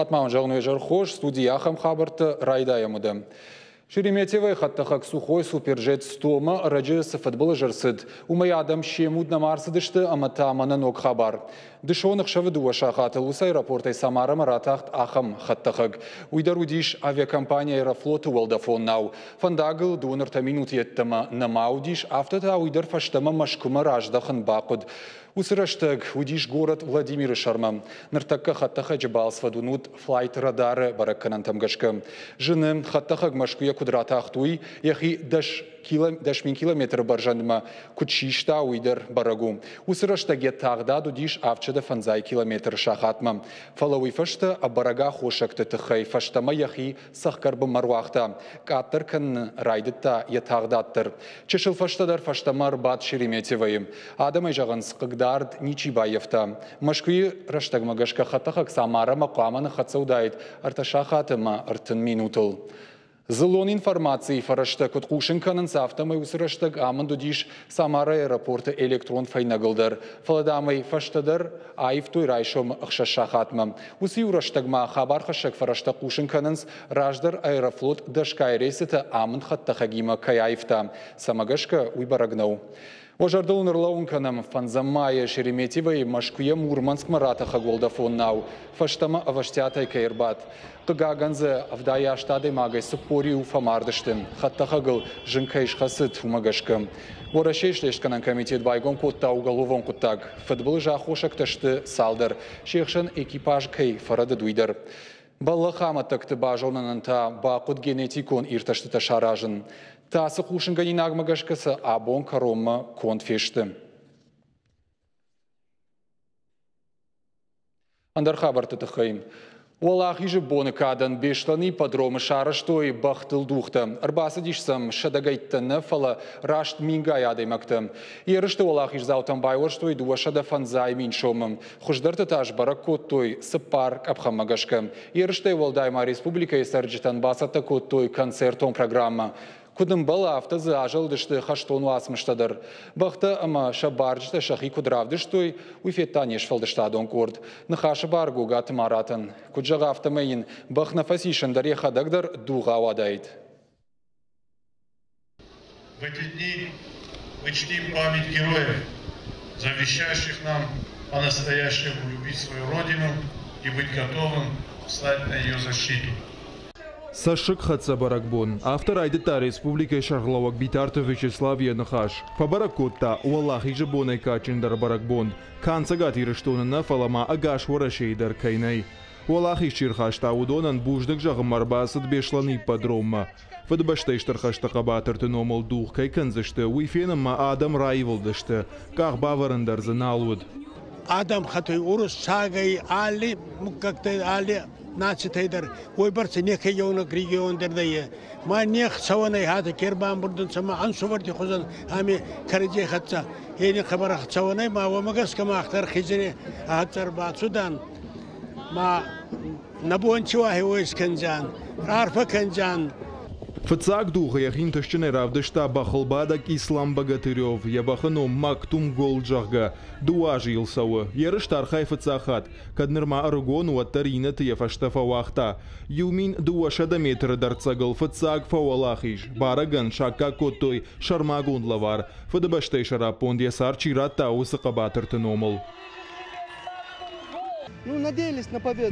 хатт ма уын зӕгъын уе зӕр хорз, студийы ахӕм хабӕрттӕ райдайӕм уыдӕ. Шереметьевойы хӕдтӕхӕг Сухой Суперджет 100-мӕ ӕрӕджы цы фыдбылыз ӕрцыд, уымӕй адӕм се муд нӕма ӕрцыдысты ӕмӕ та мӕнӕ ног хабар. Дысон ӕхсӕвы дыууӕ сахатыл уыцы аэропортӕй Самарамӕ ратахт ахӕм хӕдтӕхӕг. Уый дӕр уыдис авиакомпани Аэрофлот-ы уӕлдӕфон нау. Фӕндагыл дыууын ӕртӕ минут йеддӕмӕ нӕма уыдис, афтӕ та уый дӕр фӕстӕмӕ Мӕскуымӕ раздӕхын бахъуыд. Уыцы рӕстӕг уыдис горӕт Владимиры сӕрмӕ. Ныртӕккӕ хӕдтӕхӕджы балцвӕд уынут флайт радары бӕрӕггӕнӕнтӕм гӕсгӕ. Зыны, хӕдтӕхӕг Мӕскуыйӕ куыд ратахт, уый, йӕхи 10 000 километры бӕрзӕндмӕ куыд систа, уый дӕр бӕрӕг у. Уыцы рӕстӕг йӕ тагъдад уыдис 750 километры сахатмӕ. Фӕлӕ уый фӕстӕ ӕбӕрӕг аххосӕгты тыххӕй фӕстӕмӕ йӕхи цӕхгӕр бынмӕ руагъта, къаддӕр кӕнын райдыдта йӕ тагъдад дӕр. Чысыл фӕстӕдӕр фӕстӕмӕ ӕрбадт Шереметьевойы. Адӕмӕй зӕгъынц, хъыгдард ничи баййӕфта. Мӕскуыйы рӕстӕгмӕ гӕсгӕ хӕдтӕхӕг Самарамӕ хъуамӕ ныххӕццӕ уыдаид ӕртӕ сахаты ӕмӕ 30 минутыл. Дзыллон информацийы фӕрӕзтӕ куыд хъусын кӕнынц, афтӕмӕй уыцы рӕстӕг амынд уыдис Самарайы аэропорты электрон фӕйнӕгыл дӕр, фӕлӕ, дам ӕй фӕстӕдӕр аивтой райсомы ӕхсӕз сахатмӕ. Уыцы иу рӕстӕгмӕ хабархӕссӕг фӕрӕзтӕ хъусын кӕнынц, раздӕр Аэрофлот дӕсгай рейсытӕ амынд хӕдтӕхӕгимӕ кӕй аивта. Цӕмӕ гӕсгӕ, уый бӕрӕг нӕу. Уӕ зӕрдыл нырлӕууын кӕнӕм, фӕндзӕм майы Шереметьевойы Мӕскуыйӕ Мурманскмӕ ратӕхӕг уӕлдӕфон нау фӕстӕмӕ ӕвӕстиатӕй кӕй ӕрбадт. Хъыгагӕн дзы 78 адӕймагӕй 41 фӕмард сты, хӕдтӕхӕгыл зын кӕй схӕцыд, уымӕ гӕсгӕ. Уӕрӕсейы слестгӕнӕн комитет байгом кодта уголовон хъуыддаг. Фыдбылызы аххосӕгтӕ сты цалдӕр, се хсӕн экипаж кӕй фӕрӕдыд, уый дӕр. Бӕллӕхы амӕттӕгты базонынӕн та бахъуыд генетикон иртӕстытӕ саразын. ТАСС-ы хъусынгӕнинагмӕ гӕсгӕ сӕ абон кӕронмӕ конд фесты. Ӕндӕр хабӕртты тыххӕй. Уӕлахизы боны кадӕн Беслӕны ипподромы сарӕзтой бӕхтыл дугътӕ. Ӕрбацыдис сӕм сӕдӕгӕйттӕ нӕ, фӕлӕ раст мингай адӕймӕгтӕ. Ерысты уӕлахиздзаутӕн байуӕрстой 250 мин сомы. Хуыздӕрты та сбӕрӕг кодтой цыппар къӕпхӕнмӕ гӕсгӕ. Ерыстӕй уӕлдай ма республикӕйы цӕрджытӕн бацӕттӕ кодтой концертон программӕ. Куыд ӕмбӕлы, афтӕ дзы азӕлдысты хӕстон уацмыстӕ дӕр. Бӕхтӕ ӕмӕ сӕ барджытӕ сӕхи куыд равдыстой, уый федта не сфӕлдыстадон къорд. Ныхасы бар Гогаты Маратӕн. Куыд зӕгъы, афтӕмӕй йын бӕх нӕ фӕцис, ӕндӕр йӕхӕдӕг дӕр дугъ ауадаид. В эти дни мы чтим память героев, завещающих нам по-настоящему любить свою родину и быть готовым встать на ее защиту. Цӕссыгхӕццӕ бӕрӕгбон. Афтӕ райдыдта республикӕйы сӕргълӕууӕг Битарты Вячеслав йӕ ныхас. Фӕбӕрӕг кодта, Уӕлахизы бонӕй кадджындӕр бӕрӕгбон канд Цӕгат Ирыстоны нӕ, фӕлӕ ма ӕгас Уӕрӕсейы дӕр кӕй нӕй. Уӕлахиз чи рхаста, уыдонӕн бузныг зӕгъынмӕ ӕрбацыд Беслӕны ипподроммӕ. Фыдыбӕстӕйы Стыр хӕсты хъӕбатырты номыл дугъ кӕй кӕндзысты, уый фенынмӕ адӕм раивылдысты, къах бавӕрын дӕр дзы нал уыд. Адӕм хӕтой уруссагӕй, алли муггӕгтӕй, алли нацитӕй дӕр уойбӕрцӕ неке еунӕг регион дӕр нӕййе. Ма не хцӕуӕнӕй хатӕ ке рбамбурд ӕнцӕ ма ӕнсувӕрти хузӕн ами кӕрӕдзей хӕццӕ. Ени хъӕбӕр ӕхцӕуӕнӕй ма уомӕ гӕсгӕ мах дӕр хизри хӕццӕ ӕрбацудан. Ма нӕ бон ци уа, уой искӕндзиан, раарфӕ кӕндзиан. Фыццаг дугъы йӕхи ӕнтыстджынӕй равдыста бӕхылбадӕг Ислам Богатырев, йӕ бӕхы ном Мактум Голд, зӕгъгӕ, дыууӕ азы йыл цӕуы. Ерысты архайы фыццаг хатт. Кӕд нырма ӕрыгон, уӕддӕр иннӕты йӕ фӕстӕ фӕуагъта. 1200 метры дӕрддзӕгыл фыццаг фӕуӕлахиз. Барӕгӕн саккаг кодтой сӕрмагонд лӕвар, Фыдыбӕстӕйы сӕраппонд йӕ цард чи радта, уыцы хъӕбатырты номыл.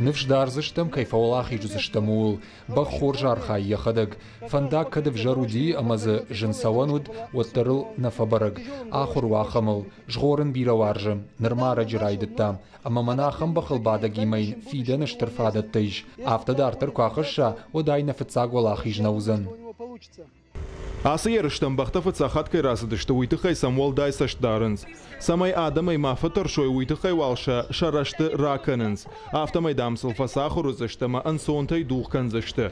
Ныфс дардзыстӕм, кӕй фӕуӕлахиз уыдзыстӕм, ууыл. Бӕх хорз архайы йӕхӕдӕг. Фӕндаг кӕд ӕвзӕр уыди ӕмӕ дзы зын цӕуӕн уыд, уӕддӕр ыл нӕ фӕбӕрӕг. Ахуыр у ахӕмыл. Згъорын бирӕ уарзы. Нырма ӕрӕджы райдыдта. Ӕмӕ мӕнӕ ахӕм бӕхыл бадӕгимӕ йын фидӕны стыр фадӕттӕ ис. Афтӕ дарддӕр куы ахӕсса, уӕд ай нӕ фыццаг уӕлахиз нӕ уыдзӕн. Ацы ерыстӕм бӕхтӕ фыццаг хатт кӕй рацыдысты, уый тыххӕй сӕм уӕлдай цӕст дарынц. Цӕмӕй адӕмӕй ма фӕтӕрсой, уый тыххӕй уал сӕ сӕ рӕзты ракӕнынц. Афтӕмӕй, дам, сыл фӕцахуыр уыдзысты ӕмӕ ӕнцонтӕй дугъ кӕндзысты.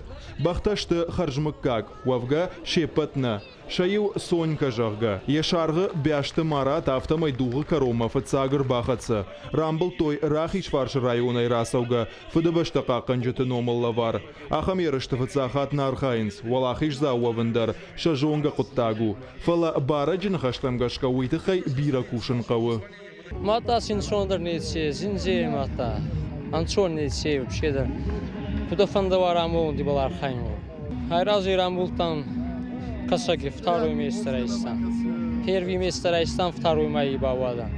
Бӕхтӕ сты хӕрзмыггаг, уӕвгӕ, се ппӕт нӕ. Сӕ иу Сонькӕ, зӕгъгӕ, йӕ саргъы бӕсты Марат афтӕмӕй дугъы кӕронмӕ фыццаг ӕрбахӕццӕ. Рамбылдтой Рахизфарсы районӕй рацӕугӕ Фыдыбӕстӕ хъахъхъӕнджыты номыл лӕвар. Ахӕм ерысты фыццаг хатт нӕ архайынц, уӕлахиздзау уӕвын дӕр сӕ зонгӕ хъуыддаг у. Фӕлӕ барӕджы ныхӕстӕм гӕсгӕ уый тыххӕй бирӕ кусын хъӕуы. Мадта син сондӕр неци, зиндзей мадта. Ӕнцон неци вообще дӕр. Куд фӕндӕуа рамболун ибӕл архайун. Айразӕй рамбулдтан Кӕсӕги второй место райстан. Первый место райстан, второй ма бауадан.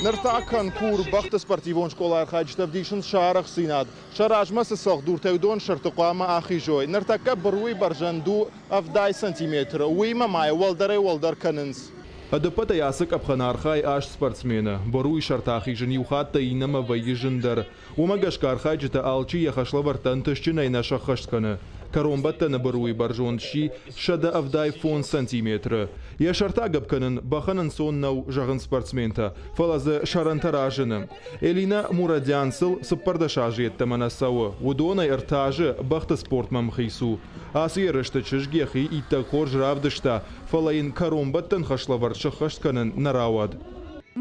Ныр та конкур бӕхты спортивон скъолайы архайджытӕ ӕвдисынц сӕ арӕхстдзинад. Сӕ размӕ цы цӕлхдуртӕ, уыдон сӕрты хъуамӕ ахизой. Ныртӕккӕ быруйы бӕрзӕнд у 70 сантиметры. Уыимӕ ма йӕ уӕлдӕрӕй-уӕлдӕр кӕнынц. Ӕдӕппӕтӕй ацы къӕпхӕны архайы аст спортсмены. Быруйы сӕрты ахизын иу хаттӕй иннӕмӕ вӕййы зындӕр. Уымӕ гӕсгӕ архайджытӕ алчи йӕ хӕслӕвӕрдтӕ ӕнтыстджынӕй нӕ сӕххӕст кӕны. Кӕронбӕттӕны быруйы бӕрзонд сси 175 сантиметры. Йӕ сӕртӕ агӕпп кӕнын бӕхӕн ӕнцон нӕу, зӕгъынц спортсментӕ, фӕлӕ дзы сӕрӕнтӕ разыны. Элина Мурадян сыл 14 азы йеддӕмӕ нӕ цӕуы. Уыдонӕй ӕртӕ азы бӕхты спортмӕ ӕмхиц у. Ацы ерысты чызг йӕхи иттӕг хорз равдыста, фӕлӕ йын кӕронбӕттӕн хӕслӕвӕрд сӕххӕст кӕнын нӕ рауад.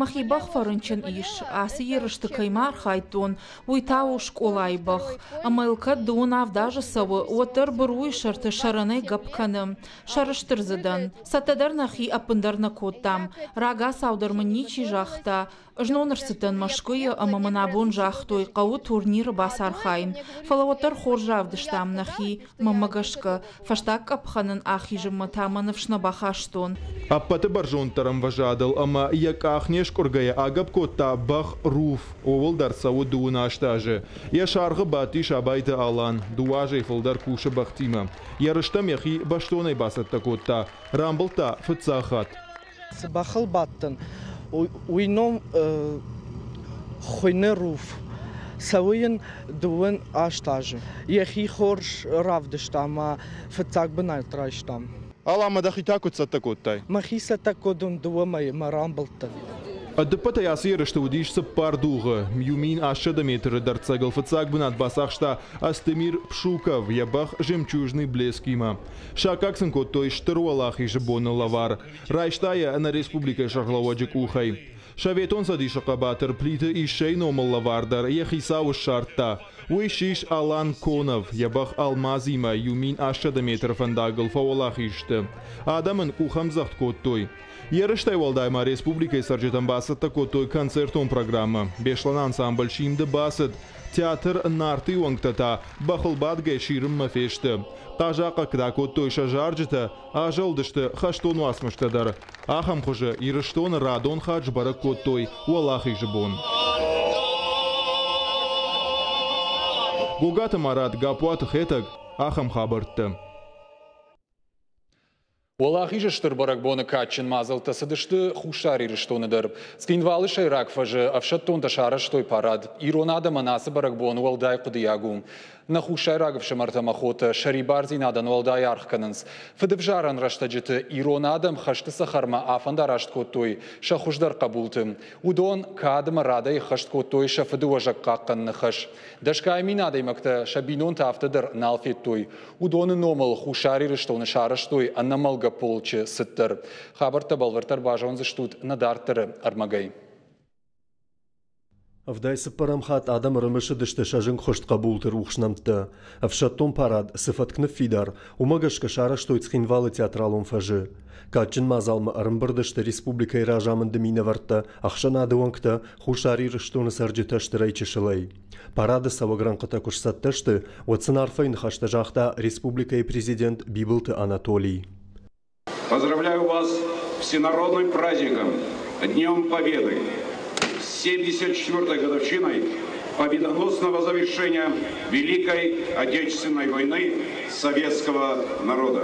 Мӕхи бӕх фӕрынчын ис, ацы ерысты кӕй ма архайдтон, уый та у скъолайы бӕх. Ӕмӕ йыл кӕд дыууын авд азы цӕуы, уӕддӕр быруйы сӕрты сӕрӕнӕй гӕпп кӕны. Сӕрыстыр дзы дӕн. Цӕттӕ дӕр нӕхи ӕппындӕр нӕ кодтам. Рагацау дӕр мын ничи загъта. Знон ӕрцыдтӕн Мӕскуыйы ӕмӕ мын абон загътой, хъӕуы турниры бацархайын. Фӕлӕ уӕддӕр хорз равдыстам нӕхи, мӕнмӕ гӕсгӕ. Фӕстаг къӕпхӕнӕн ахизынмӕ та мӕ ныфс нӕ бахастон. Ӕппӕты бӕрзонддӕр ӕмвӕзадыл ӕмӕ йӕ къах не скъуыргӕйӕ агӕпп кодта бӕх Руф. Ууыл дӕр цӕуы дыууын аст азы. Йӕ саргъы бадтис Абайты Алан. Дыууӕ азӕй фылдӕр кусы бӕхтимӕ. Йӕ рыстӕм йӕхи бӕстонӕй бацӕттӕ кодта. Рамбылдта фыццаг хатт. Цы бӕхыл бадтӕн, уый ном хуыйны Руф. Цӕуы йын дыууын аст азы. Йӕхи хорз равдыста ӕмӕ фыццаг бынат райстам. Алан, дӕхи та куыд цӕттӕ кодтай? Мӕхи цӕттӕ кодтон дыууӕ мӕйы, мӕ рамбылдтӕн. Ӕдыппӕтӕй ацы ерысты уыдис цыппар дугъы. 1800 метры дӕрддзӕгыл фыццаг бынат бацахста Астемир Пшуков йӕ бӕх «Жемчужный блеск»-имӕ. Саккаг сын кодтой Стыр Уӕлахизы боны лӕвар. Райста йӕ нӕ республикӕйы сӕргълӕууӕджы къухӕй. Советон Цӕдисы хъӕбатыр Плиты Иссӕйы номыл лӕвар дӕр йӕ хицауы ссардта. Уый ссис Алан Конов, йӕ бӕх Алмазимӕ 1800 метры фӕндагыл фӕуӕлахиз сты. Адӕм ын къухӕмдзӕгъд кодтой. Ерыстӕй уӕлдай ма республикӕйы цӕрджытӕн бацӕттӕ кодтой концертон программӕ. Беслӕны ансамбль «Симд»-ы бацыд. Театр «Нарты» уӕнгтӕ та бӕхыл бадгӕ сирынмӕ фесты. Хъазахъхъӕгтӕ кодтой сӕ зарджытӕ, азӕлдысты хӕстон уацмыстӕ дӕр. Ахӕм хуызы Ирыстоны радон хатт сбӕрӕг кодтой Уӕлахизы бон. Гогаты Марат, Гаппуаты Хетӕг, ахӕм хабӕрттӕ. Уӕлахизы стыр бӕрӕгбоны кадджын мадзӕлттӕ цыдысты Хуссар Ирыстоны дӕр. Цхинвалы сӕйраг фӕзы ӕфсӕддонтӕ сарӕзтой парад. Ирон адӕмӕн ацы бӕрӕгбон уӕлдай хъуыдыйаг у. Нӕ хуссайраг ӕфсымӕртӕ ӕмӕ хотӕ сӕрибардзинадӕн уӕлдай аргъ кӕнынц. Фыдывзарӕн рӕстӕджыты ирон адӕм хӕсты цӕхӕрмӕ афӕндараст кодтой сӕ хуыздӕр хъӕбулты. Уыдон кад ӕмӕ радӕй ӕххӕст кодтой сӕ фыдыуӕзӕг хъахъхъӕныны хӕс. Дӕсгай мин адӕймӕгтӕ сӕ бинонтӕ афтӕ дӕр нал федтой. Уыдоны номыл Хуссар Ирыстоны сарӕзтой ӕнӕмӕлгӕ полчы цыт дӕр. Хабӕрттӕ бӕлвырддӕр базондзыстут нӕ дарддӕры ӕрмӕгӕй. Ӕвдай цыппӕрӕм хатт адӕм ӕрымысыдысты сӕ зынгхуыст хъӕбулты рухс нӕмттӕ. Ӕфсӕддон парад цы фӕтк ныффидар, уымӕ гӕсгӕ сарӕзтой Цхинвалы театралон фӕзы. Кадджын мадзалмӕ ӕрӕмбырд сты республикӕйы разамынды минӕвӕрттӕ, ӕхсӕнады уӕнгтӕ, Хуссар Ирыстоны цӕрджытӕ стырӕй-чысылӕй. Парады цӕуӕг рӕнхъытӕ куы сцӕттӕ сты, уӕд сын арфӕйы ныхӕстӕ загъта республикӕйы президент Бибылты Анатолий. Поздравляю вас с всенародным праздником, Днем Победы, с 74-й годовщиной победоносного завершения Великой Отечественной войны советского народа.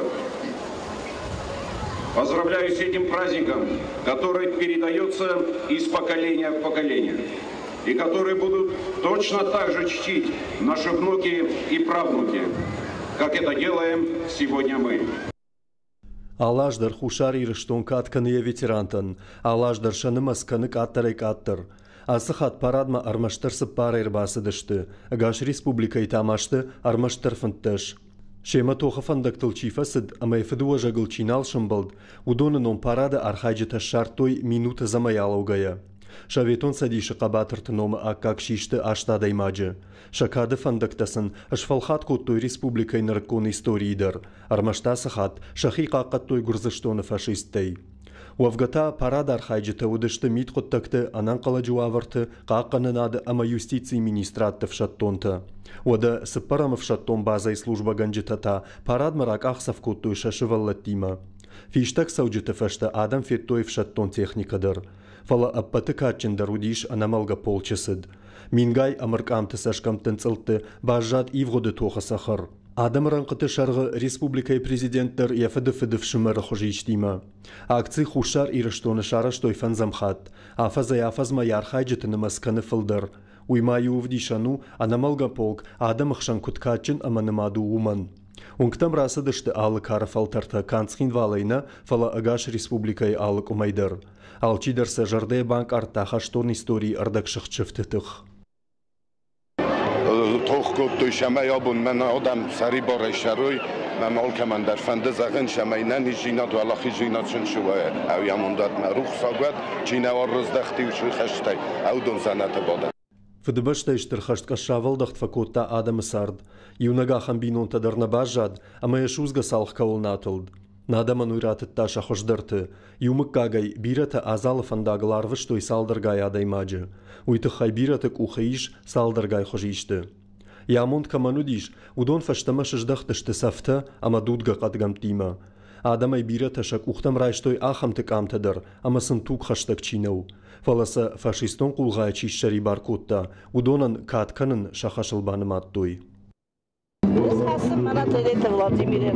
Поздравляю с этим праздником, который передается из поколения в поколение и который будут точно так же чтить наши внуки и правнуки, как это делаем сегодня мы. Алы аз дӕр Хуссар Ирыстон кад кӕны йӕ ветерантӕн, алы аз дӕр сӕ нымӕц кӕны къаддӕрӕй-къаддӕр. Ацы хатт парадмӕ ӕрмӕстдӕр цыппарӕй ӕрбацыдысты, ӕгас республикӕйы та ма сты ӕрмӕстдӕр 15. Семӕ тохы фӕндӕгтыл чи фӕцыд ӕмӕ йӕ фыдыуӕзӕгыл чи нал сӕмбӕлд, уыдоны ном парады архайджытӕ ссардтой минут ӕдзӕмӕй алӕугӕйӕ. Советон Цӕдисы хъӕбатырты номы аккаг систы аст адӕймаджы. Сӕ кады фӕндӕгтӕ сын сфӕлхат кодтой республикӕйы нырыккон историйы дӕр, ӕрмӕст ацы хатт сӕхи хъахъхъӕдтой Гуырдзыстоны фашисттӕй. Уӕвгӕ та парадархайджытӕ уыдысты мидхъуыддӕгты, ӕнӕнхъӕлӕджы уавӕрты, хъахъхъӕнынады ӕмӕ юстицийы министрадты ӕфсӕддонтӕ. Уӕдӕ цыппӕрӕм ӕфсӕддон базӕйы службӕгӕнджытӕ та парадмӕ ракъахдзӕф кодтой сӕ сывӕллӕттимӕ. Фистӕгцӕуджыты фӕстӕ адӕм федтой ӕфсӕддон техникӕ дӕр. Фӕлӕ ӕппӕты кадджындӕр уыдис ӕнӕмӕлгӕ полчы цыд. Мингай ӕмыркъамты цӕсгӕмтты нцъылдты баззад ивгъуыды тохы цӕхӕр. Адӕмы рӕнхъыты сӕргъы республикӕйы президент дӕр йӕ фыды фыдыфсымӕры хуызистимӕ. Акци Хуссар Ирыстоны сарӕзтой фӕндзӕм хатт. Афӕдзӕй-афӕдзмӕ йӕ архайджыты нымӕц кӕны фылдӕр. Уый ма иу ӕвдисӕн у, ӕнӕмӕлгӕ полк адӕмы хсӕн куыд кадджын ӕмӕ нымад у, уымӕн. Уынгтӕм рацыдысты алы кары фӕлтӕртӕ канд Цхинвалӕй нӕ, фӕлӕ ӕгас республикӕйы алы къуымӕй дӕр. Алчидӕр сӕ зӕрдӕйы банкъардта хӕстон историйы ӕрдӕгсыгъд сыфты тых. Тох кодтой, цӕмӕй абон мӕн адӕм сӕрибарӕй сӕрой, мӕм алкӕмӕн дӕр фӕнды зӕгъын, цӕмӕй нӕниздзинад, уӕлахиздзинад сын цы уа, ӕви амондадмӕ рухсаг уӕд, чи нӕ ӕрыздӕхти уыцы хӕстӕй, ӕвдон дзӕнӕты бадӕд. Фыдыбӕстӕйы Стыр хӕст къӕссавӕлдӕхт фӕкодта адӕмы цард. Иунӕг ахӕм бинонтӕ дӕр нӕ баззад, ӕмӕ йӕ судзгӕ цалх кӕуыл нӕ атылд. Нӕ адӕмӕн уый ратыдта сӕ хуыздӕрты. Иу мыггагӕй бирӕтӕ адзалы фӕндагыл арвыстой цалдӕргай адӕймаджы. Уый тыххӕй бирӕты къухы ис цалдӕргай хуызисты. Йӕ амонд кӕмӕн уыдис, уыдон фӕстӕмӕ сыздӕхтысты цӕфтӕ ӕмӕ дудгӕ хъӕдгӕмттимӕ. Адӕмӕй бирӕтӕ сӕ къухтӕм райстой ахӕмты къамтӕ дӕр, ӕмӕ сын тугхӕстӕг чи нӕу. Фӕлӕ сӕ фашистон хъулгъайӕ чи ссӕрибар кодта, уыдонӕн кад кӕнын сӕ хӕсыл банымадтой. Мӕнӕ Владимире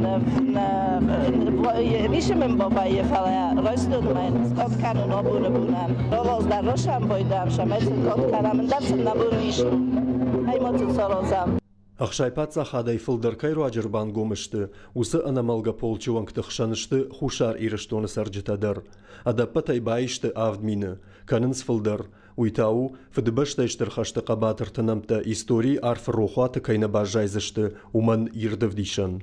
Рисымен бабайы, фӕлӕ райстон скот кӕнын абоны бонӕн. Ролоздӕр росамбойдам, сӕмӕцын кот кӕнӕм, ӕндӕр нӕ бон ис. Аймоцын сорозам. Ӕхсай паддзахадӕй фылдӕр кӕй руаджы ӕрбангом сты, уыцы ӕнӕмӕлгӕ полчы уӕнгты хсӕн сты Хуссар Ирыстоны цӕрджытӕ дӕр. Ӕдӕппӕтӕй баисты 7000, кӕнынц фылдӕр. Уый та у, Фыдыбӕстӕйы Стыр хӕсты хъӕбатырты нӕмттӕ историйы арф рохуаты кӕй нӕ баззайдзысты, уымӕн ирд ӕвдисӕн.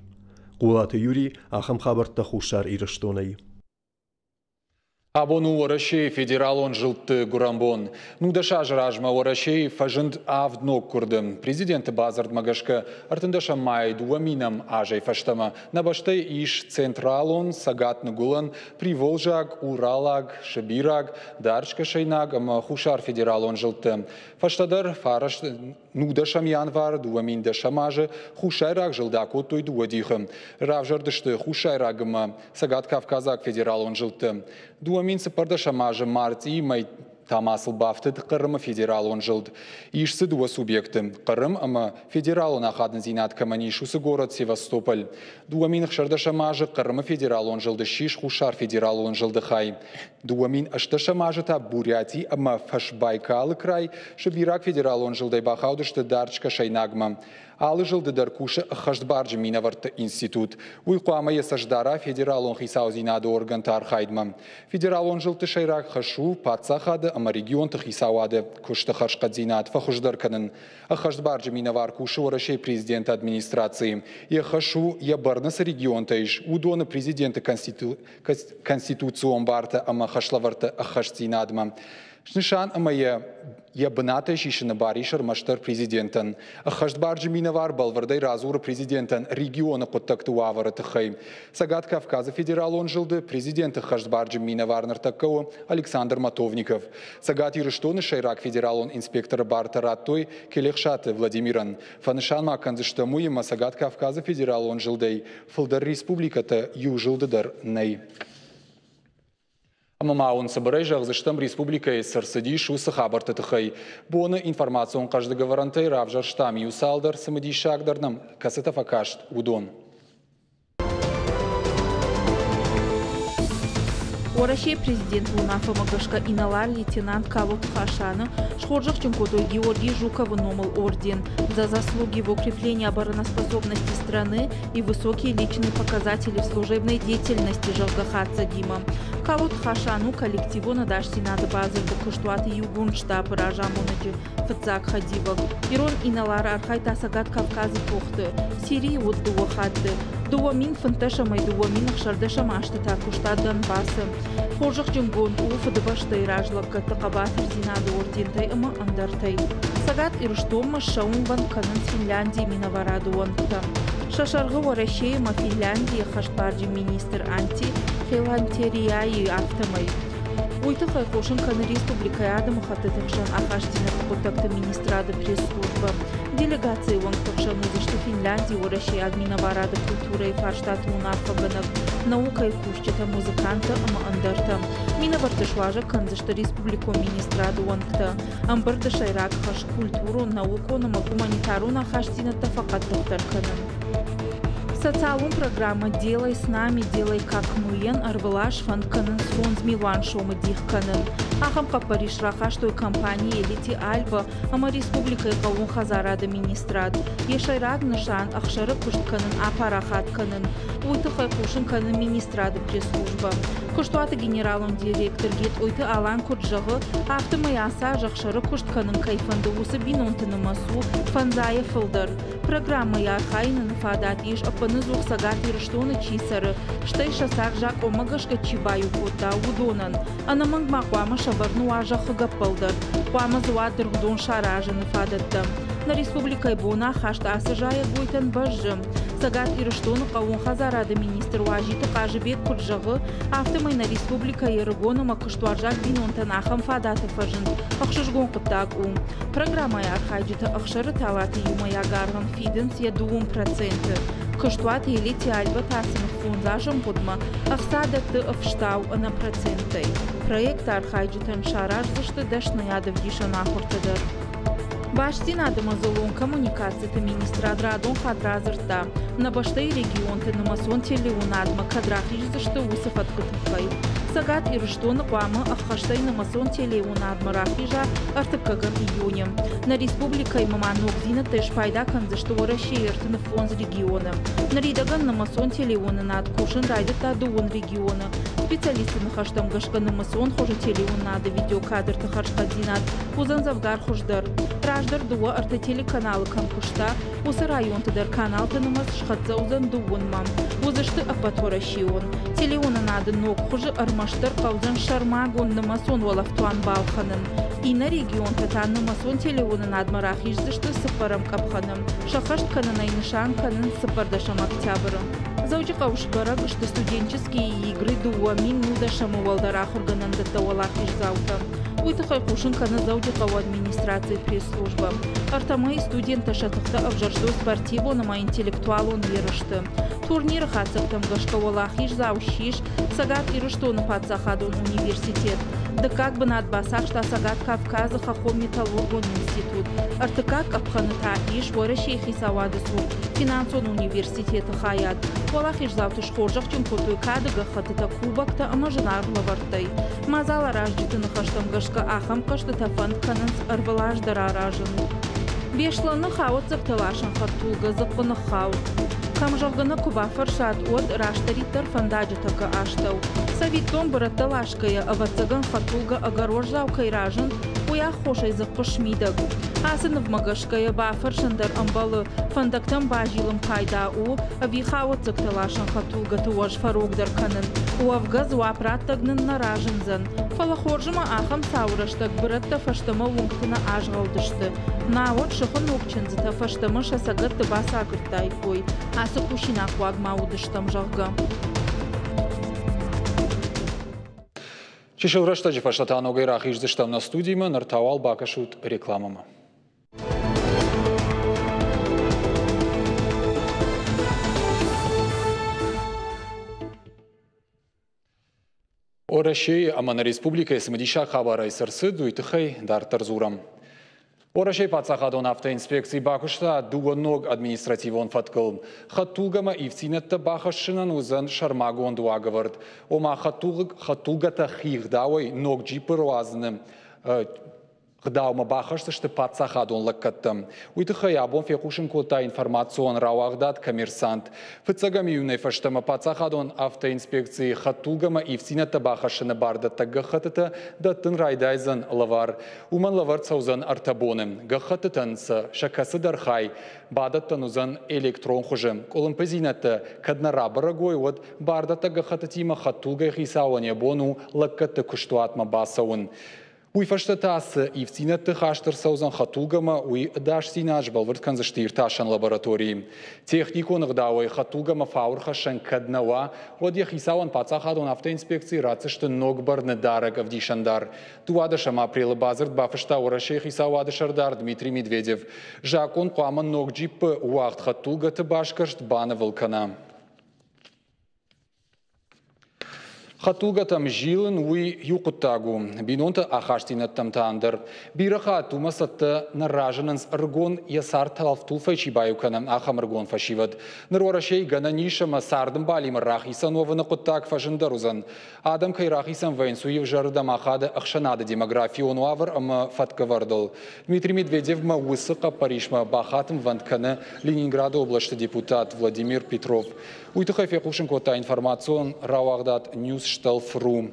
Хъулаты Юрий, ахӕм хабӕрттӕ Хуссар Ирыстонӕй. Абон у Уӕрӕсейы федералон зылдты гуырӕнбон. 19 азы размӕ Уӕрӕсейы фӕзынд авд ног куырды. Президенты бадзырдмӕ гӕсгӕ 13 майы 2000 азӕй фӕстӕмӕ нӕ бӕстӕйы ис централон, цӕгат-ныгуылӕн, приволжаг, уралаг, сыбираг, даргъскӕсӕйнаг ӕмӕ хуссар федералон зылдты. Фӕстӕдӕр фараст 19 январы 2010 азы хуссайраг зылд акодтой дыууӕ дихы. Равзӕрдысты хуссайраг ӕмӕ Цӕгат-Кавказаг федералон зылдты. 2014 азы мартъийы мӕй та ма сыл бафтыд Хъырымы федералон зылд. Ис дзы дыууӕ субъекты – Хъырым ӕмӕ федералон ахадындзинад кӕмӕн ис, уыцы горӕт Севастополь. 2016 азы Хъырымы федералон зылд ссис Хуссар федералон зылды хай. 2018 азы та Буряти ӕмӕ Фӕсбайкалы край Сыбираг федералон зылдӕй бахаудысты дард скӕсӕйнагмӕ. Алы зылды дӕр кусы ӕххӕстбарджын минӕвӕртты институт. Уый хъуамӕ йӕ цӕст дара федералон хицаудзинады органты архайдмӕ. Федералон зылдты сӕйраг хӕс у паддзахады ӕмӕ регионты хицауады куысты хӕрзхъӕддзинад фӕхуыздӕр кӕнын. Ӕххӕстбарджын минӕвар кусы Уӕрӕсейы президенты администрацийы. Йӕ хӕс у, йӕ бӕрны цы регионтӕ ис, уыдоны президенты конституцион бартӕ ӕмӕ хӕслӕвӕрдты ӕххӕстдзинадмӕ. Снысан ӕмӕ йӕ бынатӕй сисыны бар ис ӕрмӕстдӕр президентӕн. Ӕххӕстбарджын минӕвар бӕлвырдӕй радзуры президентӕн регионы хъуыддӕгты уавӕры тыххӕй. Цӕгат Кавказы федералон зылды президенты ӕххӕстбарджын минӕвар ныртӕккӕ у Александр Матовников. Цӕгат Ирыстоны сӕйраг федералон инспекторы бартӕ радтой Келехсаты Владимирӕн. Фӕнысан ма кӕндзыстӕм уыимӕ Цӕгат Кавказы федералон зылдӕй фылдӕр республикӕтӕ иу зылды дӕр нӕй. Ӕмӕ ма уын цыбырӕй зӕгъдзыстӕм республикӕйы цы рцыдис, уыцы хабӕртты тыххӕй. Боны информацион хъӕздыг ӕвӕрӕнтӕй равзӕрстам иу цалдӕр цымыдисагдӕр нӕм, кӕцытӕ фӕкаст, уыдон. Уӕрӕсейы президенты уынаффӕмӕ гӕсгӕ инӕлар-лейтенант Калоты Хасаны схорзӕхджын кодтой Георгий Жуковы номыл орден «За заслуги в укреплении обороноспособности страны и высокие личные показатели в служебной деятельности», зӕгъгӕ хатдзӕгимӕ. Калоты Хасан у коллективон ӕдасдзинады бадзырды куыстуаты иугонд штабы разамонӕджы фыццаг хӕдивӕг. Ирон инӕлар архайдта Цӕгат Кавказы тохты. Сирийы уыд дыууӕ хатты. 2015 ӕмӕ 2016 азты та куыста Донбассы. Хорзӕхджынгонд у Фыдыбӕстӕйы раз лӕггӕдты хъӕбатырдзинады ордентӕй ӕмӕ ӕндӕртӕй. Цӕгат Ирыстонмӕ ссӕуынвӕнд кӕнынц Финляндийы минӕварады уӕнгтӕ. Сӕ сӕргъы Уӕрӕсейы ӕмӕ Финляндийы ӕххӕстбарджын министр Антти филантерияйы, афтӕмӕй. Уый тыххӕй хъусын кӕны республикӕйы адӕмыхӕттыты хсӕн ахастдзинӕдты хъуыддӕгты министрады пресс-службӕ. Делегацийы уӕнгты хсӕн уыдзысты Финляндийы уӕрӕсейаг минӕварады культурӕйы фарстаты уынаффӕгӕнӕг, наукӕйы кусджытӕ, музыканттӕ ӕмӕ ӕндӕртӕ. Минӕвӕртты суазӕг кӕндзысты республикон министрады уӕнгтӕ. Ӕмбырды сӕйраг хӕс культурон, наукон ӕмӕ гуманитарон ахастдзинӕдтӕ фӕхъӕддыхдӕр кӕнын. Социалон программӕ «Делай с нами, делай как мы»-йӕн ӕрвылаз фӕнд кӕнынц 5 милуан сомы дих кӕнын. Ахӕм хъӕппӕрис рахастой компани «Элити Альба» ӕмӕ республикӕйы хъӕууон хӕдзарады министрад. Йӕ сӕйраг нысан ӕхсӕры куыст кӕнын апарахат кӕнын. Уый тыххӕй хъусын кӕны министрады пресс-службӕ. Куыстуаты генералон директор Гетъойты Алан куыд зӕгъы, афтӕмӕй ацы аз ӕхсӕры куыст кӕнын кӕй фӕнды, уыцы бинонты нымӕц у фӕндзайӕ фылдӕр. Программӕйы архайыны фадат ис ӕппынӕдзух Цӕгат Ирыстоны чи цӕры, стӕй сӕ цард закъонмӕ гӕсгӕ чи баиу кодта, уыдонӕн. Ӕнӕмӕнг ма хъуамӕ сӕвӕрын уа зӕххы гӕппӕл дӕр, хъуамӕ дзы уа дыргъдон саразыны фадӕттӕ. Нӕ республикӕйы бонахаст ацы зайӕгойтӕн бӕззы. Цӕгат Ирыстоны хъӕууон хӕдзарады министр Уазиты Хъазыбег куыд зӕгъы, афтӕмӕй нӕ республикӕйы ӕрыгон ӕмӕ куыстуарзаг бинонтӕн ахӕм фадаты фӕзынд ӕхсызгон хъуыддаг у. Программӕйы архайджытӕ ӕхсӕры талаты иумӕйаг аргъӕн фидынц йӕ 2%. Куыстуат Елети Альба та сын фондз азы ӕмгъуыдмӕ ӕхца дӕтты ӕфстау ӕнӕ проценттӕй. Проекты архайджытӕн сараздзысты дӕсныйадӕвдисӕн ахуыртӕ дӕр. Бастдзинады ӕмӕ дзыллон коммуникациты министрад радон хатт радзырдта, нӕ бӕстӕйы регионты нымӕцон телеуынадмӕ кӕд рахиздзысты, уыцы фӕткы тыххӕй. Цӕгат Ирыстоны хъуамӕ ӕххӕстӕй нымӕцон телеуынадмӕ рахиза ӕртыккӕгӕм июны. Нӕ республикӕимӕ ма ногдзинӕдтӕй спайда кӕндзысты Уӕрӕсейы 35 регионы. Ныридӕгӕн нымӕцон телеуынынад кусын райдыдта дыууын регионы. Специалистты ныхӕстӕм гӕсгӕ нымӕцон хуызы телеуынынады видеокадрты хӕрзхъӕддзинад уыдзӕн дзӕвгар хуыздӕр. Раздӕр дыууӕ-ӕртӕ телеканалы кӕм куыста, уыцы районты дӕр каналты нымӕц схӕццӕ уыдзӕн дыууынмӕ. Уыдзысты ӕппӕтуӕрӕсеон. Телеуынынады ног хуызы ӕрмӕстдӕр хъӕудзӕн сӕрмагонд нымӕцон уӕлӕфтуан балхӕнын. Иннӕ регионтӕ та нымӕцон телеуынынадмӕ рахиздзысты цыппӕрӕм къӕпхӕны. Сӕххӕст кӕнын ӕй нысан кӕнынц цыппӕрдӕсӕм октябры. Дзӕуджыхъӕуы сбӕрӕг сты студенческие игры 2010-ы уӕлдӕр ахуыргӕнӕндӕттӕ уӕлахиздзаутӕ. Уый тыххӕй хъусын кӕны Дзӕуджыхъӕуы администрацийы пресс-службӕ. Ӕртӕ мӕйы студенттӕ сӕ тыхтӕ ӕвзӕрстой спортивон ӕмӕ интеллектуалон ерысты. Турниры хатдзӕгтӕм гӕсгӕ уӕлахиздзау ссис Цӕгат Ирыстоны паддзахадон университет. Дыккаг бынат бацахста Цӕгат Кавказы хӕххон-металлургон институт. Ӕртыккаг къӕпхӕны та ис Уӕрӕсейы хицауады цур финансон университеты хайад. Уӕлахиздзауты схорзӕхджын кодтой кады гӕххӕттытӕ, кубоктӕ ӕмӕ зынаргъ лӕвӕрттӕй. Мадзаларазджыты ныхӕстӕм гӕсгӕ ахӕм хъӕзтытӕ фӕнд кӕнынц ӕрвылаз дӕр аразын. Беслӕны хауӕццӕгтӕ ласӕн хӕдтулгӕ дзыхъхъы ныххауд. Кӕм зӕгъгӕ нӕ куы бафӕрсат, уӕд растдӕриддӕр фӕндаджы тӕккӕ астӕу. Цӕвиттон, бырӕттӕ ласгӕйӕ, ӕвӕццӕгӕн, хӕдтулгӕ ӕгӕр уӕззау кӕй разынд, уый аххосӕй дзыхъхъы смидӕг. Ацы нывмӕ гӕсгӕ йӕ бафӕрсын дӕр ӕмбӕлы, фӕндӕгтӕм базилын пайда у ӕви хауӕццӕгтӕ ласӕн хӕдтулгӕты уӕз фӕрогдӕр кӕнын. Уӕвгӕ дзуапп раттӕг нын нӕ разындзӕн. Фӕлӕ хорзы ма ахӕм цауы рӕстӕг бырӕттӕ фӕстӕмӕ уынгты нӕ азгъӕлдысты. Науӕд сыхы ног чындзытӕ фӕстӕмӕ сӕ цӕгӕтты бацагуырдтаиккой, ацы кусинагхъуаг ма уыдыстӕм, зӕгъгӕ. Чысыл рӕстӕджы фӕстӕ та ногӕй рахиздзыстӕм нӕ студимӕ, ныр та уал бакӕсут рекламӕмӕ. Уӕрӕсейы ӕмӕ нӕ республикӕйы цымыдисаг хабарӕй цы рцыд, уый тыххӕй дарддӕр дзурӕм. Уӕрӕсейы паддзахадон автоинспекци бакуыста дыууӕ ног административон фӕткыл. Хӕдтулгӕмӕ ивддзинӕдтӕ бахӕссынӕн уыдзӕн сӕрмагонд уагӕвӕрд. Ома хӕдтулгӕтӕ хигъдауӕй ног джиппы руадзыны гъдаумӕ бахӕсдзысты паддзахадон лӕггӕдтӕм. Уый тыххӕй абон фехъусын кодта информацион рауагъдад «Коммерсант». Фыццӕгӕм июнӕй фӕстӕмӕ паддзахадон автоинспекцийы хӕдтулгӕмӕ ивддзинӕдтӕ бахӕссыны бардӕттӕг гӕххӕттытӕ дӕттын райдайдзӕн лӕвар. Уымӕн лӕвӕрд цӕудзӕн ӕртӕ боны. Гӕххӕттытӕн сӕ сӕ кӕцыдӕр хай бадӕттӕн уыдзӕн электрон хуызы. Къуылымпыдзинӕдтӕ кӕд нӕ рабӕрӕг уой, уӕд бардӕттӕг гӕххӕттытимӕ хӕдтулгӕйы хицауӕн йӕ бон у лӕггӕдты куыстуатмӕ бацӕуын. Уый фӕстӕ та цы ивддзинӕдты хаст ӕрцӕудзӕн хӕдтулгӕмӕ, уый ӕдасдзинад сбӕлвырд кӕндзысты иртасӕн лабораторийы. Техникон ӕгъдауӕй хӕдтулгӕмӕ фауӕрхӕссӕн кӕд нӕ уа, уӕд йӕ хицауӕн паддзахадон автоинспекцийы ратдзысты ног бӕрныдарӕг ӕвдисӕндар. 12 апрелы бадзырд бафыста Уӕрӕсейы хицауады сӕрдар Дмитрий Медведев. Закъон хъуамӕ ног джиппы уагъд хӕдтулгӕты басгӕрст банывыл кӕна. Хӕдтулгӕтӕм зилын уый иу хъуыддаг у, бинонты ахастдзинӕдтӕм та ӕндӕр. Бирӕ хатт уымӕ цӕттӕ нӕ разынынц ӕрыгон йӕ цард талф-тулфӕй чи баиу кӕны, ахӕм ӕрыгон фӕсивӕд. Ныр Уӕрӕсейы гӕнӕн ис ӕмӕ цардӕмбалимӕ рахицӕн уӕвыны хъуыддаг фӕзындӕр уыдзӕн. Адӕм кӕй рахицӕн вӕййынц, уый ӕвзӕрырдӕм ахады ӕхсӕнады демографион уавӕр ӕмӕ фӕткӕвӕрдыл. Дмитрий Медведевмӕ уыцы хъӕппӕрисмӕ бахатынвӕнд кӕны Ленинграды областы депутат Владимир Петров. Уый тыххӕй фехъусын кодта информацион рауагъдад Newsstealth.ru.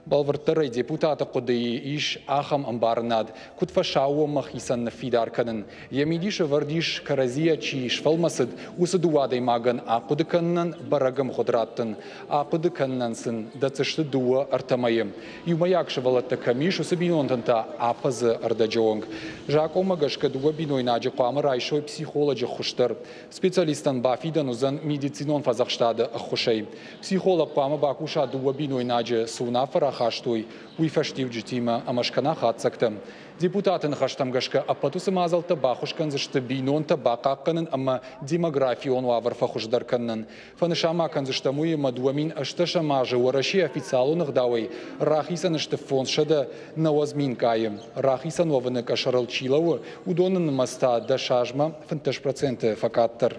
Бӕлвырддӕрӕй депутаты хъуыдыйы ис ахӕм ӕмбарынад, куыд фӕсаууонмӕ хицӕн ныффидар кӕнын. Йӕ мидис ӕвӕрд ис, кӕрӕдзийӕ чи сфӕлмӕцыд, уыцы дыууӕ адӕймагӕн ахъуыды кӕнынӕн бӕрӕг ӕмгъуыд раттын. Ахъуыды кӕнынӕн сын дӕтдзысты дыууӕ-ӕртӕ мӕйы. Иумӕйаг сывӕллӕттӕ кӕм ис, уыцы бинонтӕн та афӕдзы ӕрдӕджы онг. Закъонмӕ гӕсгӕ дыууӕ бинойнаджы хъуамӕ райсой психолоджы ххуыс дӕр. Специалисттӕн бафидӕн уыдзӕн медицинон фӕдзӕхстады ӕххуысӕй. Психолог хъуамӕ бакуса дыууӕ бинойнаджы цы уынаффӕ рахастой, уый фӕстиуджытимӕ ӕмӕ скӕна хатдзӕгтӕ. Депутаты ныхӕстӕм гӕсгӕ ӕппӕт уыцы мадзӕлттӕ баххуыс кӕндзысты бинонтӕ бахъахъхъӕнын ӕмӕ демографион уавӕр фӕхуыздӕр кӕнынӕн. Фӕнысан ма кӕндзыстӕм уый, ӕмӕ 2018 азы Уӕрӕсейы официалон ӕгъдауӕй рахицӕн сты 590 000 къайы. Рахицӕн уӕвыны къӕсӕрыл чи лӕууы, уыдоны нымӕц та 10 азмӕ 15% фӕкъаддӕр.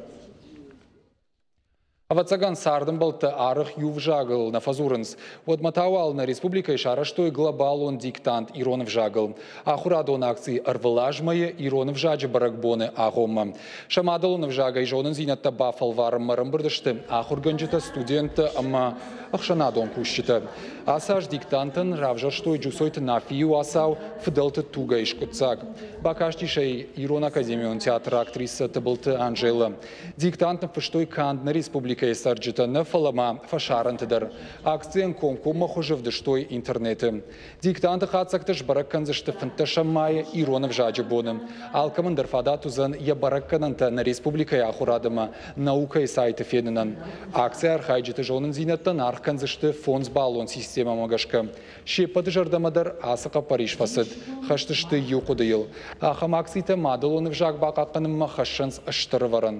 Ӕвӕццӕгӕн, цардӕмбӕлттӕ арӕх иу ӕвзагыл нӕ фӕдзурынц. Уӕдмӕ та уал нӕ республикӕйы сарӕзтой глобалон диктант ирон ӕвзагыл. Ахуырадон акци ӕрвылаз мӕйы ирон ӕвзаджы бӕрӕгбоны агъоммӕ. Сӕ мадӕлон ӕвзагӕй зонындзинӕдтӕ бафӕлварынмӕ ӕрӕмбырд сты ахуыргӕнджытӕ, студенттӕ ӕмӕ ӕхсӕнадон кусджытӕ. Ацы аз диктантӕн равзӕрстой Джусойты Нафийы уацау «Фыдӕлты тугӕй скъуыддзаг». Бакастис ӕй Ирон академион театры актрисӕ Тыбылты Анжелӕ. Диктант ныффыстой канд нӕ республикӕйы цӕрджытӕ нӕ, фӕлӕ ма фӕсарӕнты дӕр. Акцийӕн комкоммӕ хуызы ӕвдыстой интернеты. Диктанты хатдзӕгтӕ сбӕрӕг кӕндзысты 15 майы ирон ӕвзаджы боны. Алкӕмӕн дӕр фадат уыдзӕн йӕ бӕрӕггӕнӕнтӕ нӕ республикӕйы ахуырад ӕмӕ наукӕйы сайты фенынӕн. Акцийы архайджыты зонындзинӕдтӕн аргъ кӕндзысты фондзбаллон системӕмӕ гӕсгӕ. Се ппӕты зӕрдӕмӕ дӕр ацы хъӕппӕрис фӕцыд. Хӕст сты иу хъуыдыйыл. Ахӕм акцитӕ мадӕлон ӕвзаг бахъахъхъӕнынмӕ хӕссынц стыр ӕвӕрӕн.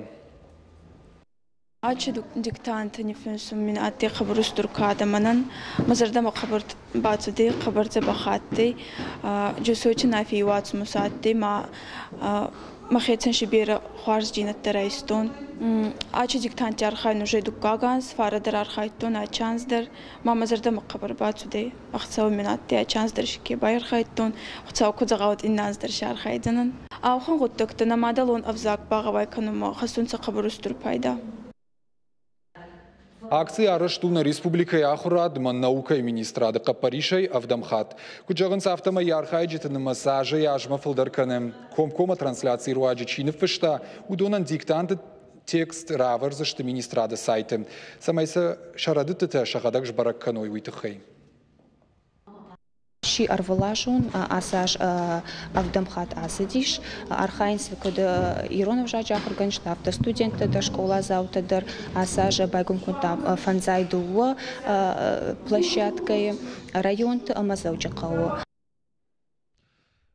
Ачи диктанты ниффинсун мин адтӕй хъӕбӕр устур кадӕ мӕнӕн. Мӕ зӕрдӕмӕ хъӕбӕр бацудӕй, хъӕбӕр дзӕбӕх адтӕй. Джусойти Нафийи уадзмус адтӕй ма мӕхецӕн си берӕ хуарздзийнӕдтӕ райстон. Ачи диктантти архайун уже дуккаг анз, фарӕ дӕр архайдтон, ачи анз дӕр. Ма мӕ зӕрдӕмӕ хъӕбӕр бацудӕй. Ӕхцӕуӕн мин адтӕй, ачи анз дӕр си ке байархайдтон. Хуцау ку зӕгъа, уӕд иннӕ анз дӕр си архайдзӕнӕн. Ауӕхӕн гъуддӕгтӕ нӕ мадӕлон ӕвзаг багъӕуай кӕнунмӕ хӕссунцӕ хъӕбӕр устур пайда. Акци арӕзт у нӕ республикӕйы ахуырад ӕмӕ наукӕйы министрады хъӕппӕрисӕй ӕвдӕм хатт. Куыд зӕгъынц, афтӕмӕй йӕ архайджыты нымӕц азӕй-азмӕ фылдӕр кӕны. Комкоммӕ трансляцийы руаджы чи ныффыста, уыдонӕн диктанты текст равӕрдзысты министрады сайты, цӕмӕй сӕ сӕ рӕдыдтытӕ сӕхӕдӕг сбӕрӕг кӕной, уый тыххӕй. Сси ӕрвылазон, ацы аз ӕвдӕм хатт ацыдис. Архайынц куыд ирон ӕвзаджы ахуыргӕнджытӕ, афтӕ студенттӕ дӕр, скъоладзаутӕ дӕр. Ацы аз байгом кодтам фӕндзай дыууӕ площадкӕйы районты ӕмӕ Дзӕуджыхъӕуы.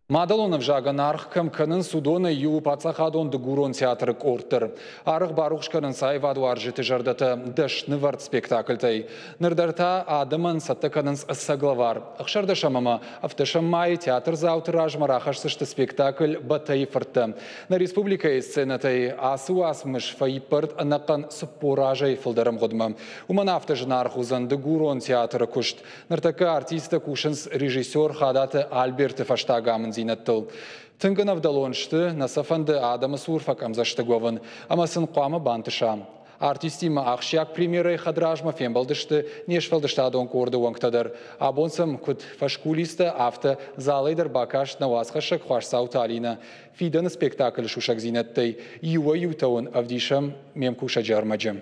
Мадӕлон ӕвзагӕн аргъ кӕм кӕнынц, уыдонӕй иу у паддзахадон дыгурон театры къорд дӕр. Аргъ барухс кӕнынц аивадуарзджыты зӕрдӕтӕ дӕснывӕрд спектакльтӕй. Ныр дӕр та адӕмӕн цӕттӕ кӕнынц ӕцӕг лӕвар. 16 ӕмӕ 17 майы театрдзауты размӕ рахӕсдзысты спектакль «Бӕтӕйы фырттӕ». Нӕ республикӕйы сценӕтӕй ацы уацмыс фӕиппӕрд ӕнӕхъӕн 40 азӕй фылдӕр ӕмгъуыдмӕ. Уымӕн афтӕ зынаргъ уыдзӕн дыгурон театры куыст. Ныртӕккӕ артисттӕ кусынц режиссер Хадаты Альберты фӕстаг амындзинӕдтыл. Тынг ӕнӕвдӕлон сты, нӕ сӕ фӕнды адӕмы цур фӕкъӕмдзӕстыг уӕвын, ӕмӕ сын хъуамӕ бантыса. Артисттимӕ ахсджиаг премьерӕйы хӕдразмӕ фембӕлдысты не сфӕлдыстадон къорды уӕнгтӕ дӕр. Абон сӕм куыд фӕскулистӕ, афтӕ залӕй дӕр бакаст нӕ уацхӕссӕг Хуасдзауты Алинӕ. Фидӕны спектаклы сусӕгдзинӕдтӕй иуӕй-иутӕ уын ӕвдисӕм ме мкусӕджы ӕрмӕджы.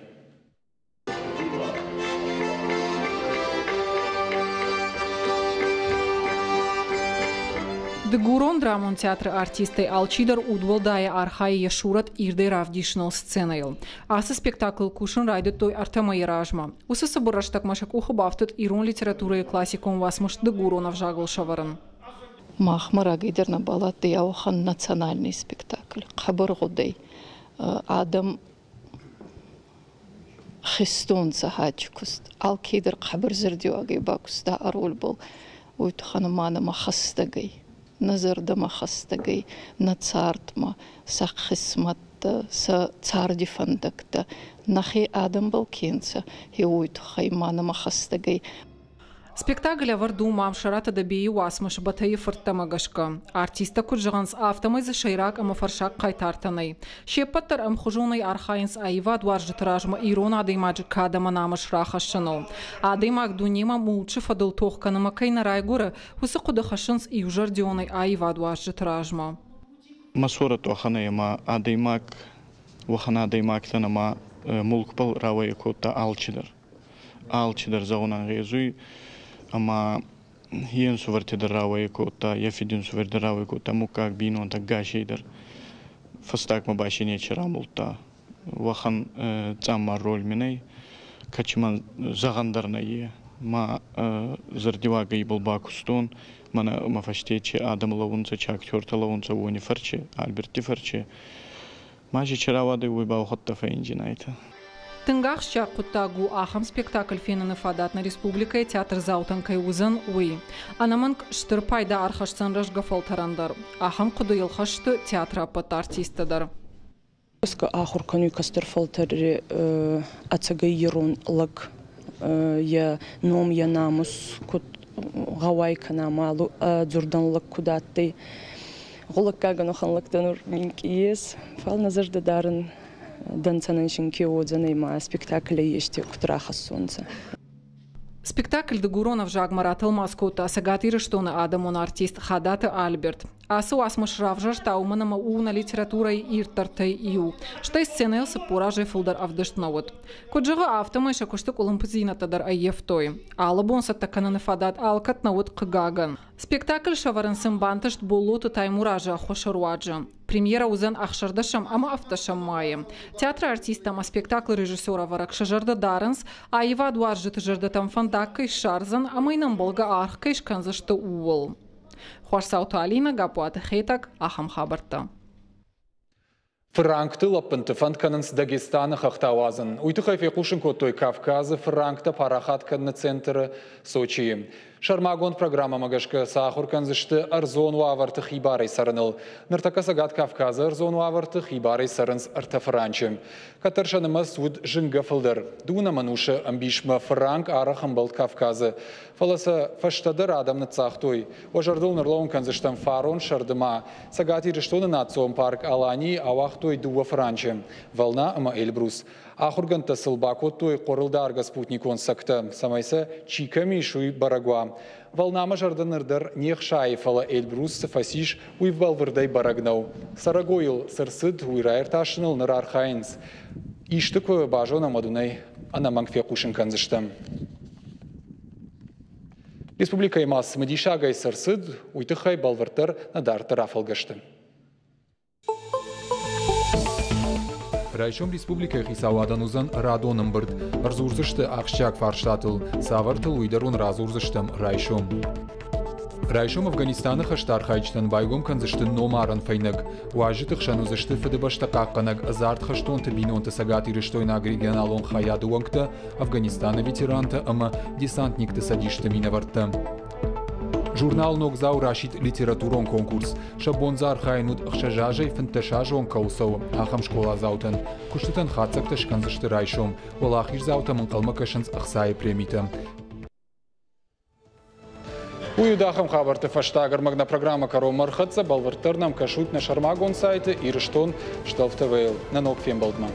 Дыгурон драмон театры артисттӕй алчидӕр удуӕлдайӕ архайы йӕ сурӕт ирдӕй равдисыныл сценӕйыл. Ацы спектаклыл кусын райдыдтой ӕртӕ мӕйы размӕ. Уыцы цыбыр рӕстӕгмӕ сӕ къухы бафтыд ирон литературӕйы классикон уацмыс дыгурон ӕвзагыл сӕвӕрын. Махмӕ рагӕй дӕр нӕбал адтӕй ауӕхӕн национальный спектакль. Хъӕбӕр гъудӕй. Адӕм хизтонцӕ хаджи куст. Алкедӕр хъӕбӕр зӕрдиуагӕй бакуста ӕ рольбӕл. Уой туххӕн ма нӕмӕ хӕстӕгӕй, нӕ зӕрдӕмӕ хӕстӕгӕй, нӕ цардмӕ, сӕ хъисмӕттӕ, сӕ царди фӕндӕгтӕ нӕхе адӕмбӕл ке нцӕ, гье уой туххӕй ма нӕмӕ хӕстӕгӕй. Спектакль ӕвӕрд у Мамсыраты Дӕбейы уацмыс Бӕтӕйы фырттӕ-мӕ гӕсгӕ. Артисттӕ куыд зӕгъынц, афтӕмӕй дзы сӕйраг ӕмӕ фӕрсаг хъайтартӕ нӕй. Се ппӕт дӕр ӕмхуызонӕй архайынц аивадуарзджыты размӕ ирон адӕймаджы кад ӕмӕ намыс рахӕссыныл. Адӕймаг дунемӕ мулчы фӕдыл тох кӕнынмӕ кӕй нӕ райгуыры, уыцы хъуыды хӕссынц иузӕрдионӕй аивадуарзджыты размӕ. Мӕ сорӕт уӕхӕн ӕй, ӕма адӕймаг уӕхӕн адӕймӕгтӕн ӕма мулкбӕл рауӕйӕ кодта алчидӕр. Алчидӕр зӕгъун ӕнгъезуй, ӕма е нсувӕрти дӕр рауӕйӕ кодта, е фидинсувӕр дӕр рауӕйӕ кодта, муггаг, бийнонтӕ ӕгасей дӕр. Фӕстагмӕ ба си нечи рамулдта. Уӕхӕн цъаммар роль мин ӕй, кӕд зӕгъӕн дӕр нӕййе. Ма зӕрдиуагӕй ибӕл бакустон, мӕнӕ мӕ фӕсте чи адӕм лӕуунцӕ, чи актертӕ лӕуунцӕ, уони фӕрчи, Альбертти фӕрчи. Ма си чи рауадӕй, уой ба уӕхуӕдтӕ фӕййиндзинайтӕ. Тынг ахсджиаг хъуыддаг у ахӕм спектакль феныны фадат нӕ республикӕйы театрдзаутӕн кӕй уыдзӕн, уый. Ӕнӕмӕнг стыр пайда ӕрхӕсдзӕн рӕзгӕ фӕлтӕрӕн дӕр. Ахӕм хъуыдыйыл хӕсты театры ӕппӕт артисттӕ дӕр. Ахуыр кӕнуй кӕстӕр фӕлтӕри ӕцӕгӕй ирон лӕг йӕ ном, йӕ намус куд гъӕуай кӕна ма дзурдӕн лӕг куд адтӕй. Гъулӕггагӕн уӕхӕн лӕгтӕ нур минкъий ес, фал нӕ зӕрдӕ дарун дӕнцӕнӕн син ке уодзӕнӕй ма спектаклӕй ести куд рахӕссонцӕ. Спектакль дыгурон ӕвзагмӕ ратӕлмац кодта Цӕгат Ирыстоны адӕмон артист Хадаты Альберт. Ацы уацмыс равзӕрста, уымӕн ӕмӕ у нӕ литературӕйы ирддӕртӕй иу. Стӕй сценӕйыл 40 азӕй фылдӕр ӕвдыст нӕ уыд. Куыд зӕгъы, афтӕмӕй сӕ куысты къуылымпыдзинӕдтӕ дӕр ӕййӕфтой. Алы бон цӕттӕ кӕныны фадат алкӕд нӕ уыд, хъыгагӕн. Спектакль сӕвӕрын сын бантыст Боллоты Таймуразы ӕххуысы руаджы. Премьерӕ уыдзӕн 16 ӕмӕ 17 майы. Театры артисттӕ ӕмӕ спектаклы режиссер-ӕвӕрӕг сӕ зӕрдӕ дарынц, аивадуарзджыты зӕрдӕтӕм фӕндаг кӕй ссардзӕн ӕмӕ йын ӕмбӕлгӕ аргъ кӕй скӕндзысты, ууыл. Хуасдзауты Алинӕ, Гаппуаты Хетӕг, ахӕм хабӕрттӕ. Фыранкты лӕппынты фӕнд кӕнынц Дагестаны хӕхтӕ ауадзын. Уый тыххӕй фехъусын кодтой Кавказы фыранктӕ парахат кӕныны центры Сочийы. Сӕрмагонд программӕмӕ гӕсгӕ сӕ ахуыр кӕндзысты ӕрдзон уавӕрты хибарӕй цӕрыныл. Ныртӕккӕ Цӕгат Кавказы ӕрдзон уавӕрты хибарӕй цӕрынц ӕртӕ фыранчы. Кӕддӕр сӕ нымӕц уыд зынгӕ фылдӕр. Дыууынӕм ӕнусы ӕмбисмӕ фыранк арӕх ӕмбӕлд Кавказы. Фӕлӕ сӕ фӕстӕдӕр адӕм ныццагътой. Уӕ зӕрдыл ныллӕууын кӕндзыстӕм фарон сӕрды ма Цӕгат Ирыстоны национ парк Аланийы ауагътой дыууӕ фыранчы – Волна ӕмӕ Эльбрус. Ахуыргӕндтӕ сыл бакодтой хъуырылдаргӕ спутникон цӕгтӕ, цӕмӕй сӕ чи кӕм ис, уый бӕрӕг уа. Волнамӕ зӕрдӕ ныр дӕр не хсайы, фӕлӕ Эльбрус цы фӕцис, уый бӕлвырдӕй бӕрӕг нӕу. Цӕрӕгойыл цы рцыд, уый раиртасыныл ныр архайынц. Исты куы базонӕм, уӕд уын ӕй ӕнӕмӕнг фехъусын кӕндзыстӕм. Республикӕйы ма цымыдисагӕй цы рцыд, уый тыххӕй бӕлвырддӕр нӕ дарддӕр афӕлгӕсты. Райсом республикӕйы хицауадӕн уыдзӕн радон ӕмбырд. Ӕрдзурдзысты ахсджиаг фарстатыл, цавӕртыл, уый дӕр уын радзурдзыстӕм райсом. Райсом Афганистаны хӕсты архайджытӕн байгом кӕндзысты номарӕн фӕйнӕг. Уазджыты хсӕн уыдзысты Фыдыбӕстӕ хъахъхъӕнӕг ӕдзард хӕстонты бинонты цӕгатирыстойнаг регионалон хайады уӕнгтӕ, Афганистаны ветерантӕ ӕмӕ десантникты цӕдисты минӕвӕрттӕ. Журнал «Ногдзау» расидт литературон конкурс. Сӕ бон дзы архайын уыд 6 азӕй 15 азы онг кӕуыл цӕуы, ахӕм скъоладзаутӕн. Куыстытӕн хатдзӕгтӕ скӕндзысты райсом. Уӕлахиздзаутӕм ӕнхъӕлмӕ кӕсынц ӕхцайы премитӕ. Уый уыд ахӕм хабӕртты фӕстаг ӕрмӕг нӕ программӕ кӕронмӕ ӕрхӕццӕ. Бӕлвырддӕр нӕм кӕсут нӕ сӕрмагонд сайты Ирыстон Стӕлф ТВ-йыл. Нӕ ног фембӕлдмӕ.